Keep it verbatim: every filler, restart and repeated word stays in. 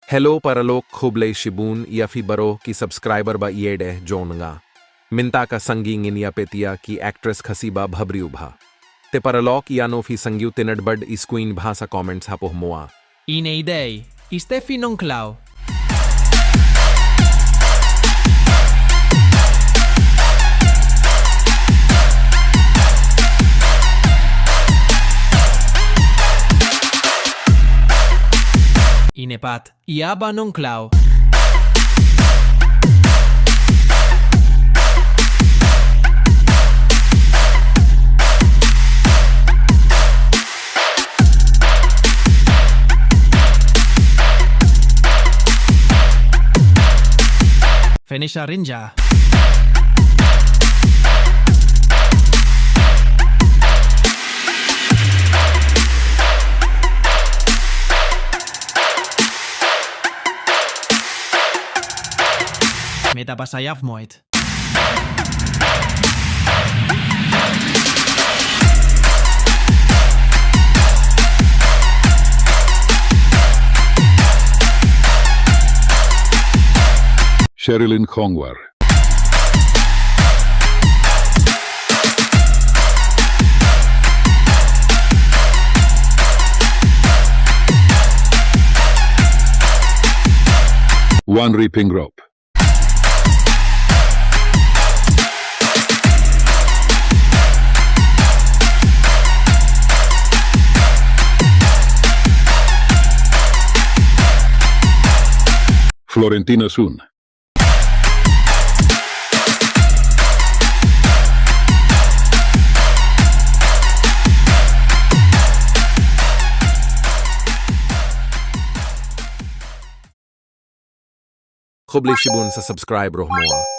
Hello paralok, khublei shibun ïa phi baroh ki subscriber ba ïeit jong nga. Mynta ka sngi ngin ïa peit ïa ki actress Khasi ba bhabriew bha. Te paralok, ïano phi sngew tynnad bad i sngewbha sa comment hapoh mua. Ine i dei i Steffi Nongkhlaw. Ine pat i Aba Nongkhlaw. Vanessa Rinja. Meta Basayev Moit. Sherilyn Khongwar. Wanri Pingrop. Florentina Sun. Khublei shibun sa subscribe ruh mua.